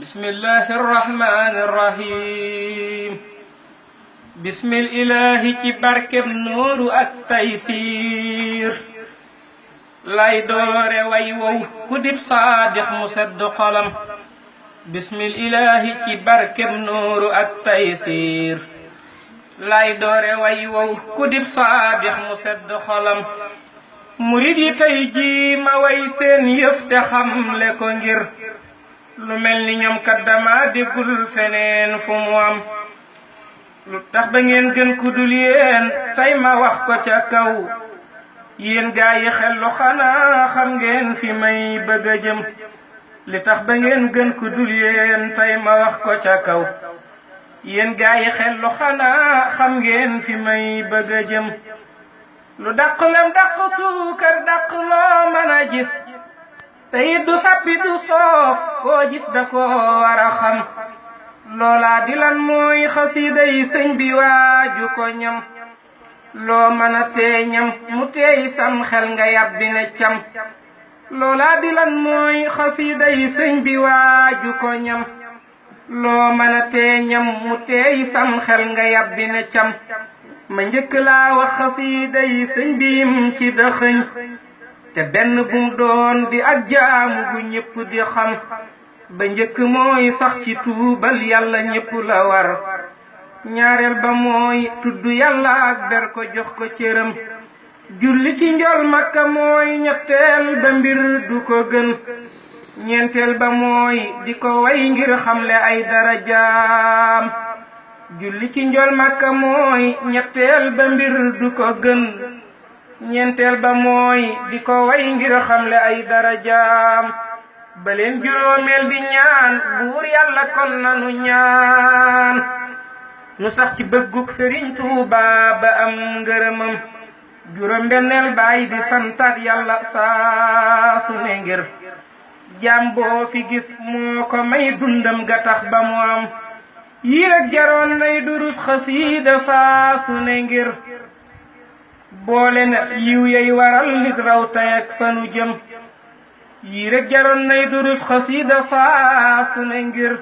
بسم الله الرحمن الرحيم بسم الإله كبرك النور التيسير لاي دور ويوو كدب صادق مسد قلم بسم الإله كبرك النور التيسير لاي دور ويوو كدب صادق مسد قلم مريد تيجي ما ويسين يفتخم لكو ngir lu melni ñom kat dama degul feneen fu mu am lu tax ba ngeen gën ku dul yeen tay ma wax ko ca kaw yeen gaay yi xel lu xanaa xam ngeen fi may bëgg jëm li tax ba ngeen gën ku dul yeen tay ma wax ko ca kaw yeen gaay yi xel lu xanaa xam ngeen fi may bëgg jëm lu dàq lam dàq suukar dàq loo mën a gis tey du sappi du soof koo gis da ko war a xam loola di lan mooy xasida yi sëñ bi waaju ko ñam loo mën a tee ñam mu teey sam xel nga yàbbi ne cam loola di lan mooy xasida yi sëñ bi waaju ko ñam loo mën a tee ñam mu teey sam xel nga yàbbi ne cam ma njëkk laa wax xasida yi sëñ bi yim ci dëxëñ te benn bum doon di ak jaamu bu ñépp di xam ba njëkk mooy sax ci tuubal yàlla ñépp la war ñaareel ba mooy tudd yàlla ak ber ko jox ko cëram julli ci njol makka mooy ñetteel ba mbir du ko gën ñeenteel ba mooy di ko way ngir xamle ay darajaam julli ci njol makka mooy ñetteel ba mbir du ko gën ñeenteel ba mooy di ko way ngir xamle ay darajaam ba leen juróomeel di ñaan buur yàlla kon nanu ñaan nu sax ci bëgguk Sëriñ Tuuba ba am ngërëmam juróom benneel baay di santaat yàlla saa su ne ngir jaam boo fi gis moo ko may dundam ga tax ba mu am yii rek jaroon nay durus xasiida saa su ne ngir boole na yiw yey waral nit raw tay ak fanu jëm yii rek jaroon nay durus xasida saa su ne ngir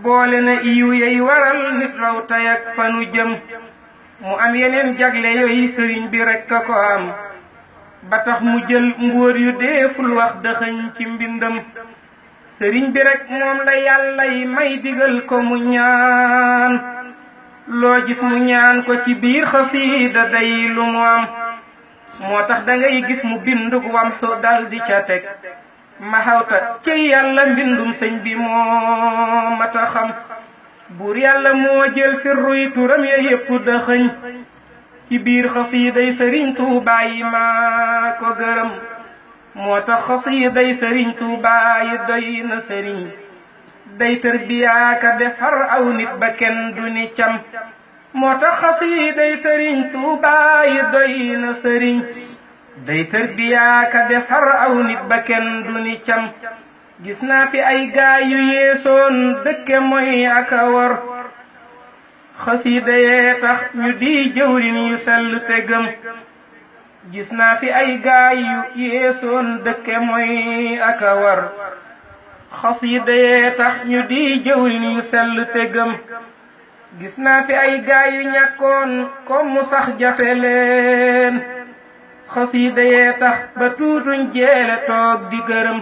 boole na yiw yey waral nit raw tay ak fanu jëm mu am yeneen jagle yooyu sëriñ bi rek ka ko am ba tax mu jël mbóor yu deeful wax dëxëñ ci mbindam sëriñ bi rek moom la yàlla yi may digal ko mu ñaan loo gis mu ñaan ko ci biir xasida day lu mu am moo tax da ngay gis mu bindug wam xu dal di ca teg ma xawta ci yàlla mbindum sëñ bi moo mata xam buur yàlla moo jël sirruy turam ya yépp dëxëñ ci biir xasiday sëriñ Tuubaa yi maa ko gërëm moo tax xasiday sëriñ Tuubaa yi doy na sëriñ day tërbiyaa ka defar aw nit ba kenn du ni cam moo tax xasiiday sëriñ Tuubaa yi doy na sëriñ day tërbiyaa ka defar aw nit ba kenn du ni cam gis naa fi ay gaay yu yeesoon dëkke mooy ak a wor xasiida yee tax ñu di jëwrin yu sell te gëm gis naa fi ay gaay yu yeesoon dëkke mooy ak a wor xasida yee tax ñu di jëwriñ yu sell te gëm gis naa fi ay gaay yu ñàkkoon comme mu sax jafe leen xasida yee tax ba tuutuñ jeele toog di gërëm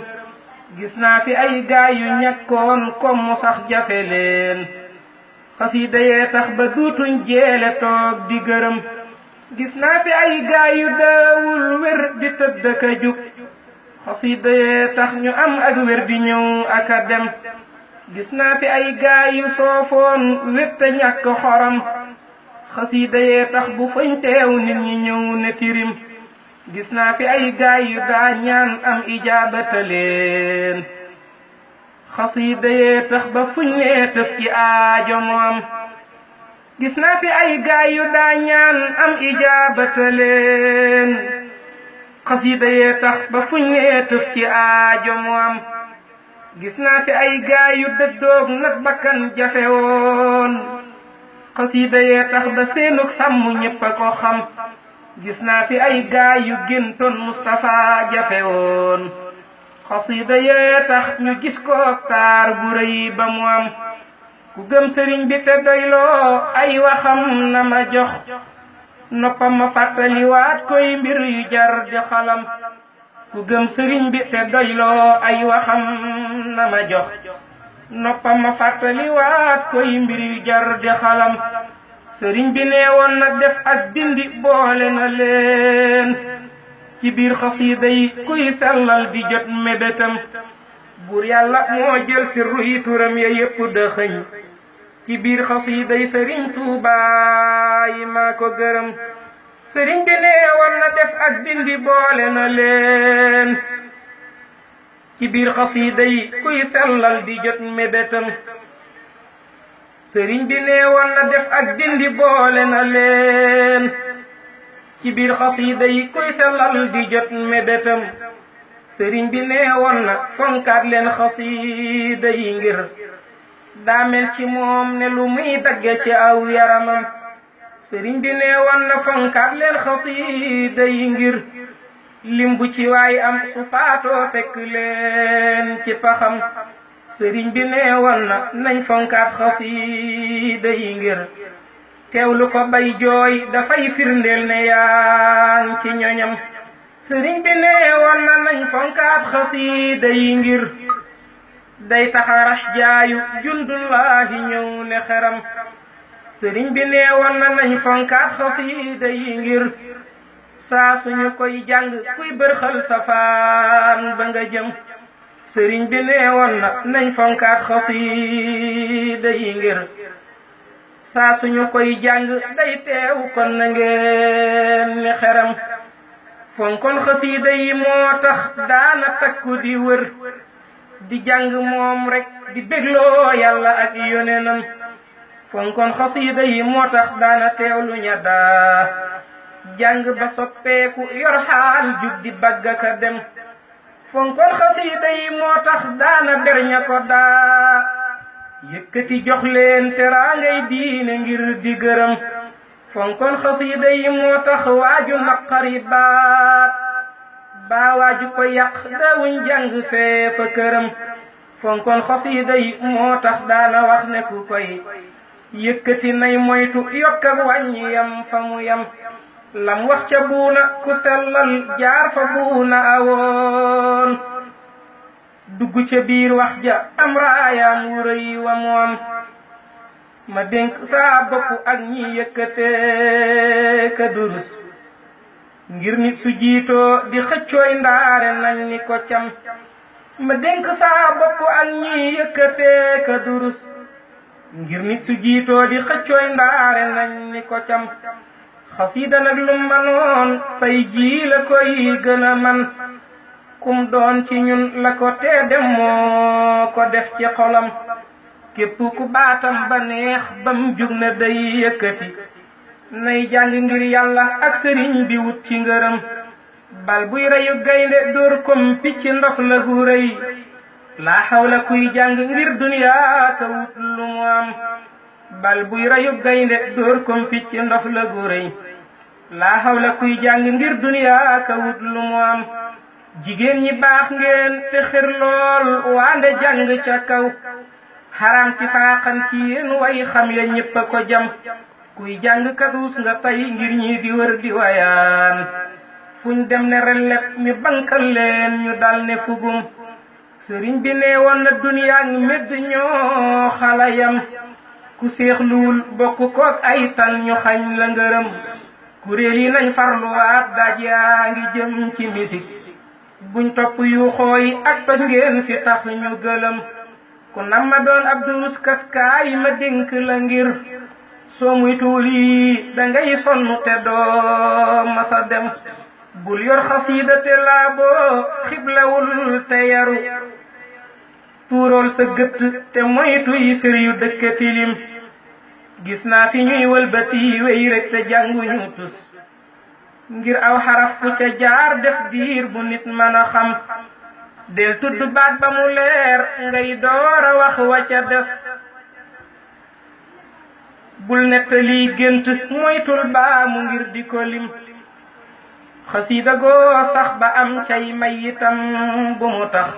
gis naa fi ay gaay yu ñàkkoon comme mu sax jafe leen xasida yee tax ba tuutuñ jeele toog di gërëm gis naa fi ay gaay yu daawul wér di tëdd ka jug xasida yee tax ñu am ak wér di ñëw ak a dem gis naa fi ay gaay yu soofoon wér te ñàkk xorom xasida yee tax bu fañ teew nit ñi ñëw ne tirim gis naa fi ay gaay yu daa ñaan am ijaabata leen xasida yee tax ba fuñ nee tëf ci aajo mu am gis naa fi ay gaay yu daa ñaan am ijaabata leen xasida yee tax ba fuñ nee tëf ci aajo mu am gis naa fi ay gaay yu dëddoog nag bakkan jafe woon xasida yee tax ba seenug sàmm ñépp a ko xam gis naa fi ay gaay yu géntoon Mustafa jafe woon xasida yee tax ñu gis ko taar bu rëy ba mu am ku gëm sëriñ bi te doyloo ay waxam na ma jox noppam ma fàttaliwaat koy mbir yu jar di xalam ku gëm sëriñ bi te doyloo ay waxam na ma jox noppam ma fàttaliwaat koy mbir yu jar di xalam sëriñ bi nee woon na def ak dindi boole na leen ci biir xasida yi kuy sellal di jot mébétam buur yàlla moo jël sirru yi turam ya yépp dëxëñ ci biir xasida yi sëriñ Tuubaa yi maa ko gërëm sëriñ bi nee woon na def ak dindi boole na leen ci biir xasida yi kuy sellal di jot mébétam sëriñ bi nee woon na def ak dindi boole na leen ci biir xasida yi kuy sellal di jot mébétam sëriñ bi nee woon na fonkaat leen xasida yi ngir daamel ci moom ne lu muy dagge ci aw yaramam sëriñ bi nee woon na fonkaat leen xasida yi ngir lim bu ci waay am su faatoo fekk leen ci paxam sëriñ bi nee woon na nañ fonkaat xasida yi ngir teewlu ko bay jooy dafay firndeel ne yaan ci ñoñam sëriñ bi nee woon na nañ fonkaat xasida yi ngir day taxarash jaayu jundullahi ñëw ne xeram sëriñ bi nee woon na nañ fonkaat xasida yi ngir saa suñu koy jàng kuy bërxal safaan ba nga jëm sëriñ bi nee woon na nañ fonkaat xasida yi ngir saa suñu koy jàng day teew kon na ngeen ni xeram fonkon xasida yi moo tax daana takku di wër di jàng moom rek di bégloo yàlla ak yonenam fonkon xasida yi moo tax daana teewlu ña daa jàng ba soppeeku yor xaal jug di baggaka dem fonkon xasida yi moo tax daana berña ko daa yëkkati jox leen teraangay diine ngir di gërëm fonkon xasida yi moo tax waaju naqari baat baa waaju ko yàq dawuñ jàng fee fa këram fonkon xasida yi moo tax daana wax ne ku koy yëkkati nay moytu yokk ak wàññi yam fa mu yam lam wax ca buuna ku sellal jaar fa buuna awoon dugg ca biir wax ja am raayaam wu rëy wa moom ma dénk saa bopp ak ñi yëkkatee ka durus ngir nit su jiitoo di xëccooy ndaare nañ ni ko cam ma dénk saa bopp ak ñi yëkkatee ka durus ngir nit su jiitoo di xëccooy ndaare nañ ni ko cam xasida nag lu manoon tey jii la koy gën a man kum doon ci ñun la ko tee dem moo ko def ci xolam képp ku baatam ba neex bam jug na day yëkkati nay jàng ngir yàlla ak sëriñ bi wut ci ngërëm bal buy reyu gaynde dóor kom picc ndof la gu rëy laa xawla kuy jàng ngir duniyaa ka wut lu mu am bal buy reyu gaynde dóor kom picc ndof la gu rëy laa xawla kuy jàng ngir duniyaa ka wut lu mu am jigéen ñi baax ngeen te xër lool waande jàng ca kaw xaram ci faaxan ci yéen way xam ya ñépp a ko jam kuy jàng kaduus nga tey ngir ñi di wër di wayaan fuñ dem ne rellet mi bankal leen ñu dal ne fugum sëriñ bi nee woon na duniyaa ngi medd ñoo xala yam ku séexluwul bokk kook ay tan ñu xañ la ngërëm kuréel yi nañ farluwaat daaj yaa ngi jëm ci misik buñ topp yu xooy ak toj ngeen fi tax ñu gëlëm ku nam ma doon ab duruskat kaay ma dénk la ngir soo muy tuul yi dangay sonn te doo masa dem bul yor xasida te laaboo xiblawul te yaru tuurool sa gëtt te moytu yi sër yu dëkk tilim gis naa fi ñuy wëlbati wey rek te jànguñu tus ngir aw xaraf ku ca jaar def diir bu nit mën a xam del tudd baat ba mu leer ngay door a wax wa ca des bul nettali gént moytul baa mu ngir di ko lim xasiida goo sax ba am cay may itam bu mu tax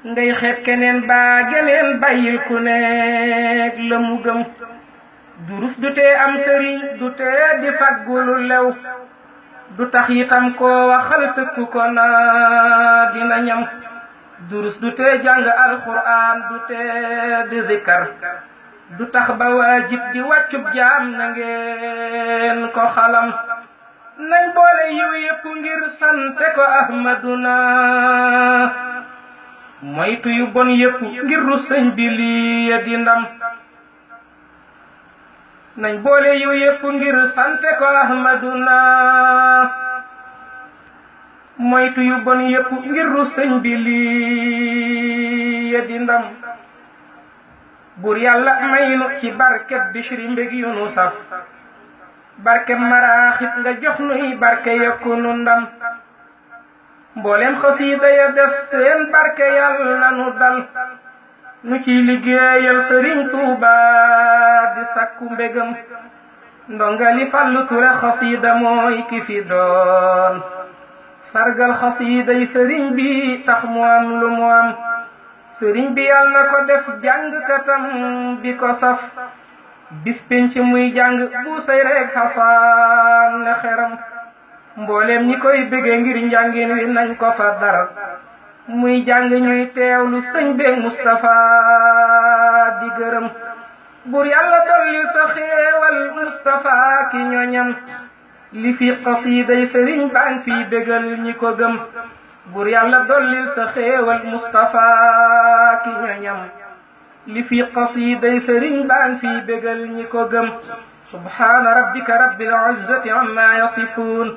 ngay xeeb keneen baa geneen bàyyil ku nekk la mu gëm durus du tee am sëriñ du tee di faggulu lew du tax itam koo waxal tëkku ko na dina ñam durus du tee jàng alxuraan du tee di zikar du tax ba waajib di wàccub jaam na ngeen ko xalam nañ boole yiw yépp ngir sante ko ahmaduna moytu yu bon yépp ngir ru sëñ bi lii di ndam nañ boole yiw yépp ngir sante ko ahmaduna moytu yu bon yépp ngir ru sëñ bi lii di ndam buur yàlla maynu ci barkeb Bichri mbég yu nu saf barkeb maraaxit nga jox nuy barke yekku nu ndam mboolem xasiida ya des seen barke yàlla na nu dal nu ciy liggéeyal Sëriñ Tuuba di sakku mbégam ndongali Fallu Ture xasiida mooy ki fi doon sargal xasiida yi sëriñ bi tax mu am lu mu am sëriñ bi yàlla na ko def jàngkatam bi ko saf bis penc muy jàng bu say rek xasaan ne xeram mbooleem ñi koy bëgge ngir njàngin wi nañ ko fa dara muy jàng ñuy teewlu sëñ beeg Mustafa di gërëm bur yàlla dollil sa xéewal Mustafa ki ñoñam li fi xasiiday sëriñ baan fii bégal ñi ko gëm bur yàlla dollil sa xéewal Mustafa ki ñoñam li fi qasiiday sëriñ baan fii bégal ñi ko gëm subhaana rabbika rabbil izzati amma yasifuun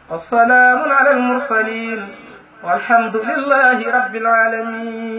wa salaamun ala al mursaliin walhamdulillahi rabbil aalamiin